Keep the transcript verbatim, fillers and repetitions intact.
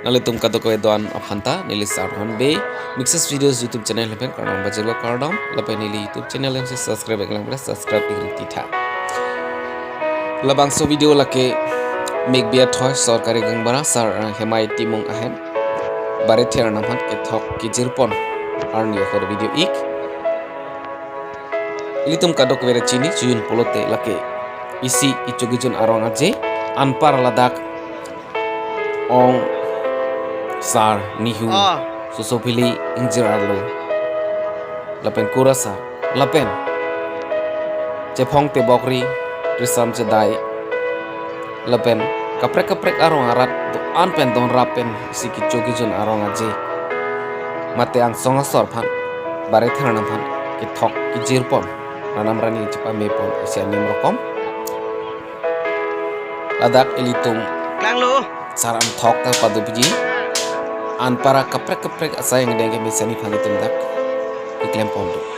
Nanglitum kadokave do-an aphanta neli Sar Hanbe, Mixes Videos YouTube channel pen kardom pajirlo kardom, lapen neli YouTube channel si subscribe iklang pada subscribe ikri titha. Labangso video lake Mikbi athoi sorkari gaonbura Sar Hemai Timung ahem Barither Arnam aphan kethok kejirpon arni ahor video ik. Ilitum kadokave chini, chojun pulote lake isi kecho kejun arong aje, anpar ladak ong Sar Nihu, ah, Soso Phili ingjir arlo, lapen Kura Sar, lapen Chephong Tebokri, Risam Chedai, lapen kaprek kaprek arong arat do-an pen donrap pen isi kecho kejun arong aje, mate angsong asor aphan Barither Arnam aphan kethok kejirpon, ranam rani chepamepon isi anim rokom. Ladak ilitum klanglo Sar anthok ta padopji, anpar akaprek kaprek asai angdeng kemesen aphan itum dak keklempon do.